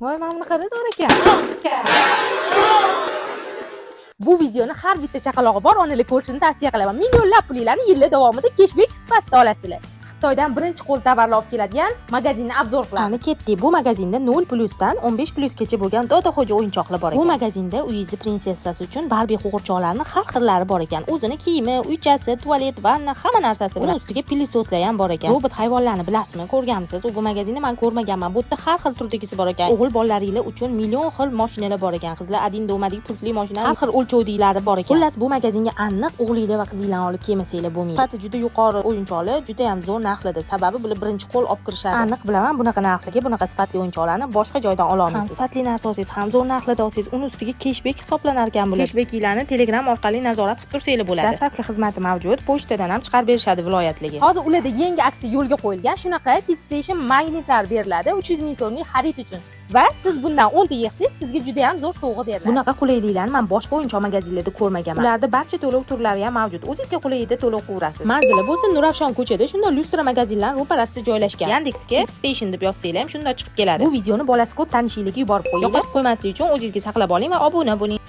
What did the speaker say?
Voy, mana buni qara, zo'r ekan. Bu videoni har bitta chaqalog'i bor onalar ko'rishini tavsiya qilaman. Millionlab pulinglarni yillar davomida keshbek sifatida olasizlar. Xitoydan birinchi qo'l tovarlar olib keladigan magazinni обзор qilamiz. Qani, ketdik. Bu magazinda 0 plyusdan 15 plyusgacha bo'lgan dodaxo'ja o'yinchoqlar bor ekan. Bu magazinda uyingizni prinsessasi uchun Barbie qo'g'irchoqlarini har xillari bor ekan. O'zini kiyimi, uychasi, tualet, vanna, hamma narsasi bilan. Uni ustiga пылесос lar ham bor ekan. Robot hayvonlarni bilasizmi? Ko'rganmisiz? U bu magazinda man ko'rmaganman. Bu yerda har xil turdagisi bor ekan. O'g'il bolalaringlar uchun million xil mashinalar bor ekan. Qizlar один дома dagi pultli mashina, har xil o'lchovdagilar bor ekan. Xullas, bu magazinga aniq o'g'linglar va qizinglarni olib kelmasanglar bo'lmaydi. Sifati juda yuqori o'yinchoqlar, juda ham zo'r narxlarda. Sababi bular birinchi qo'l olib kirishadi. Aniq bilaman, bunaqa narxlarga bunaqa sifatli o'yinchoqlarni boshqa joydan ola olmaysiz. Ham sifatli narsa olsangiz, ham zo'r narxlarda olsangiz, uni ustiga keshbek hisoblanar ekan bular. Keshbeklarni Telegram orqali nazorat qilib tursanglar bo'ladi. Доставка xizmati mavjud, pochtadan ham chiqarib berishadi viloyatlarga. Hozir ularda yangi aksiya yo'lga qo'yilgan. Shunaqa Pit Station magnitlar beriladi 300 ming so'mlik xarid uchun. Va siz bundan 10 ta yig'sangiz, sizga juda ham zo'r sovg'a beriladi. Bunaqa qulayliklarni man boshqa o'yinchoq magazinlarda ko'rmaganman. Ularda barcha to'lov turlari ham mavjud. O'zingizga qulayida to'lov qilaverasiz. Manzili bo'lsa Nurafshon ko'chada, shunda Lyustra magazinlar ro'parasida joylashgan. Yandexga Pit Station deb yozsanglar ham shunda chiqib keladi. Bu videoni bolasi ko'p tanishinglarga yuborib qo'yinglar. Yo'qotib qo'ymaslik uchun o'zingizga saqlab oling va obuna bo'ling.